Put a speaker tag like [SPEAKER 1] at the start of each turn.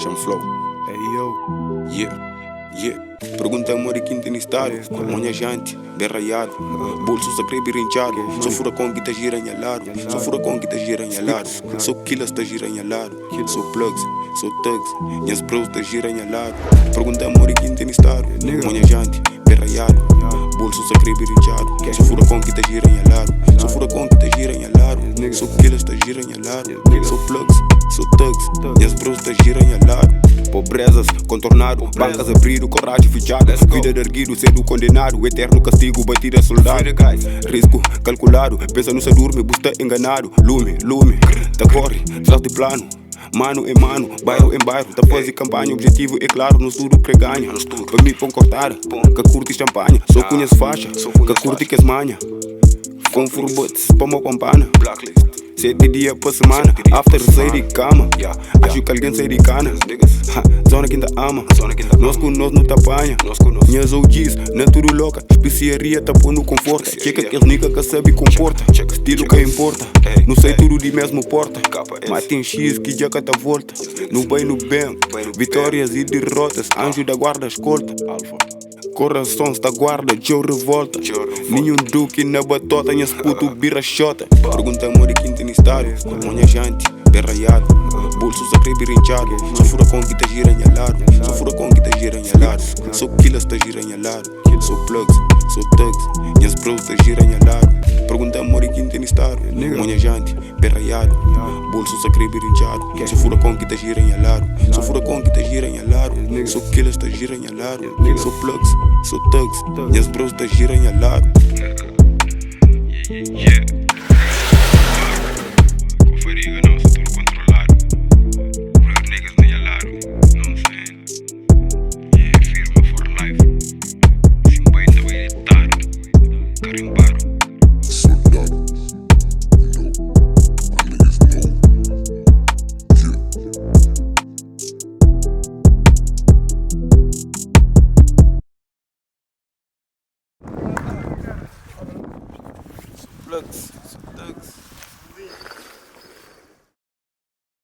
[SPEAKER 1] Xa-m fla-u. Yeah, yeah. Pergunta-m modi ki N tene stadu. Mo nha janti, ben raiadu. Bolsu sta krê bira intxadu. So furakon ki ta jira nha ladu. So furakon ki ta jira nha ladu. So killers ta jira nha ladu. So plugs, so thugs. Nhas bros ta jira nha ladu. Pergunta-m modi ki N tene stadu. Mo nha janti, ben raiadu. Bolsu sta krê bira intxadu. So furakon ki ta jira nha ladu. So furakon ki ta jira nha ladu. So killers ta jira nha ladu. So plugs, so thugs. Nhas bros ta jira nha ladu. Pobrezas kontornadu, bankas abridu, koraji fitxadu, vida di ergidu, sedu kondenadu, eternu kastigu, batida soldadu, risku kalkuladu, pensa nu sa durmi, bu sta enganadu, lumi, lumi, ta kori, tras di planu, manu é manu, bairu em bairu, ta fazi kanpanha, objetivu é klaru, nos tudu kre ganha, pa mi pon kortada, ka kurti xanpanha, so ku nhas faxa, ka kurti kes manha, kon furbotis pa mo konpana. Seti dia pa semana, after sai di kama. Axu ki algen sai di kana. Ha, zona ki N ta ama. Nos ku nos nu ta panha. Nhas OGs na tudu loka. Spesiaria ta pô-nu konforta. Txeka kes nika ka sabe konporta. Stilu ka inporta. Nu sai tudu di mesmu porta. Ma ten X ki dja ka ta volta. Nu bai nu ben. Vitórias i dirotas. Anju da guarda skolta. Korason sta guarda txeu revolta Ninhun duki na batota Nhas putu bira xota Pergunta modi ki N tene stadu Mo nha janti ben raiadu Bolsu sta kre bira intxadu So furakon ki ta jira nha ladu So furakon ki ta jira nha ladu So killers ta jira nha ladu So plugs, so thugs Nhas bros ta jira nha ladu Pergunta modi ki N tene stadu Mo nha janti ben raiadu Bolsu sta kre bira intxadu So furakon ki ta jira nha ladu So furakon ki ta jira nha ladu So killers ta jira nha ladu So plugs, so thugs Nhas bros ta gira nha ladu.
[SPEAKER 2] Yeah, Ku fadiga não, sta tudo controlado. Real niggas na nha lado, know I'm saying? Yeah, firma for life. Si N bai, N ta bai ditadu, karimbadu.
[SPEAKER 3] Soldado, you know, my niggas know, yeah.
[SPEAKER 1] Plugs, thugs.